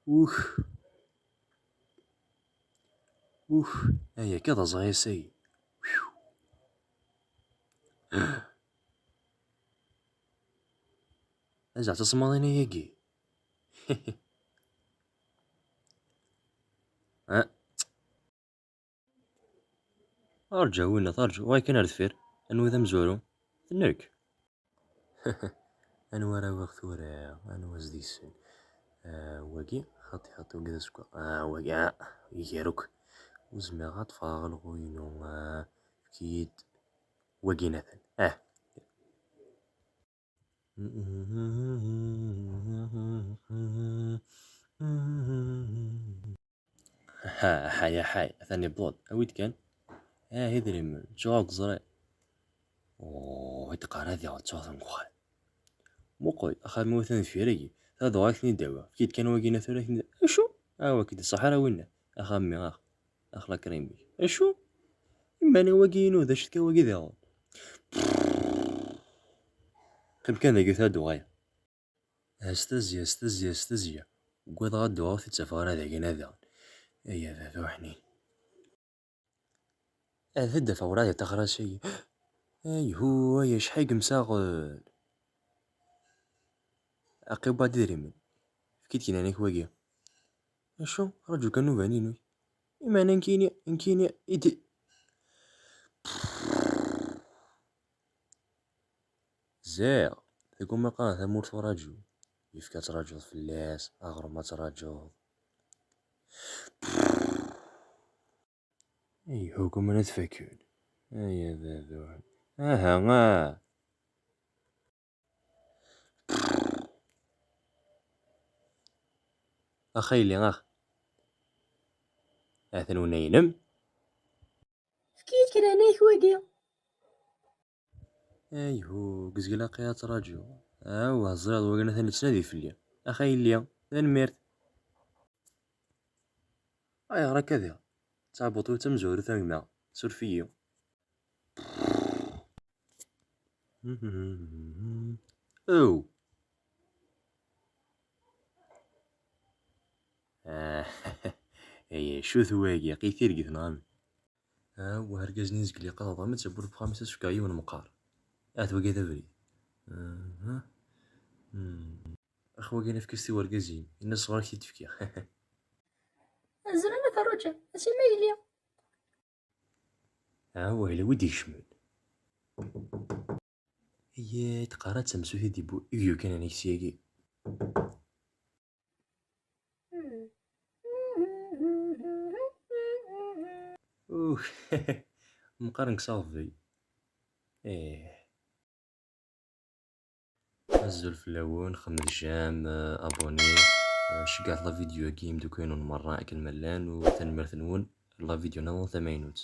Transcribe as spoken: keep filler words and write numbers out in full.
Ux. Ux. Ay, akka d aẓay ass-agi. Azɛa tasemmaḍin ayagi. Ah. Arǧu a winnat, arǧu, ɣur-k kan ar deffir. Anwa d amezwaru? D nekk. Anwa ara awiɣ tura? Anwa s deg-sen? Ah, wagi, xaṭi, xaṭi, wagi d azeggaɣ. Ah, wagi, ah, iger akk. Ur zmireɣ ad ṭṭfeɣ alɣu-inu. Ah, efk-iyi-d wagi n atan. Ah. Ha, ha, ya ḥay, atan yewweḍ-d. Awi-d kan. Ah, idrimen, ččuɣ deg uẓri. Oh, i d-qqar ad yaɣ ttuɣ deg uxxam. Muqel, axxam-iw atan deffir-agi. Ad uɣaleɣ ad ten-id-awiɣ. Efk-iyi-d kan wagi n tura, ad ten-id-, acu? Ah, wagi d ṣṣeḥ ara winna. Axxam-nni, ax, ax la crème-ik. Acu? Iman-iw wagi inu, d acu-t kan wagi diɣen? Qqim kan dagi, tura ad uɣaleɣ. Astazya, astazya, astazya. Ugadeɣ ad d-uɣeɣ ur t-id-ttafeɣ ara dagi daɣen. Ay a baba uḥnin. Ad d-afeɣ ur ɛad yeṭṭaxer ass-agi. Ayhu, ay acḥal i yemsaɣel. Aqi wwiɣ-d idrimen. Efk-iyi-d kan anak wagi. Acu? Raju kan nnuba-inu. Iman nekkini, nekkini, i d-, Ziɣ, tagumma qqaren tamurt uraju. Yefka ad traǧuḍ fell-as, aɣrum ad traǧuḍ. Ih, ugumma ad fakken. Ay, a baba. Aha, ah. Ax a yelli, ax. Atan unay-inem. Efk-iyi-d kra n ayt wagi. Ayhu, gezgel aqi ad traǧu. Awah, ẓriɣ d wagan atan yettnadi fell-i. Ax a yelli, tanemmirt. Ayɣer akka diɣ? Ttɛebbuḍ-iw d tamezwarut a gma, suref-iyi. Ew! Ay, acu-t wagi? Aqi tirget neɣ amek? Ah, wah, argaz-nni zgel yeqqar ḍam-itt, yewwi-d uxxam-is ad s-fkeɣ yiwen meqqar. Ahat wagi d abrid. Aha. Hmm. Ax wagi nefk-as-t i wergaz-im, ini-as ɣur-k i t-fkiɣ. Azul a Ferruǧa, acu ma yili? Ah, wah, yella wi d-ikecmen. Iyyat, qqar-as d tamsut i d-yewwi, i d-yukan anaks-agi. Uh, meqqar nekk s aɣbel. Ih. Azul fell-awen, xedmet j'aime, euh, abonné, euh, ceggɛet la vidéo-agi imdukal-nwen merra akken ma llan, u tanemmirt-nwen, la vidéo nniḍen tamaynut.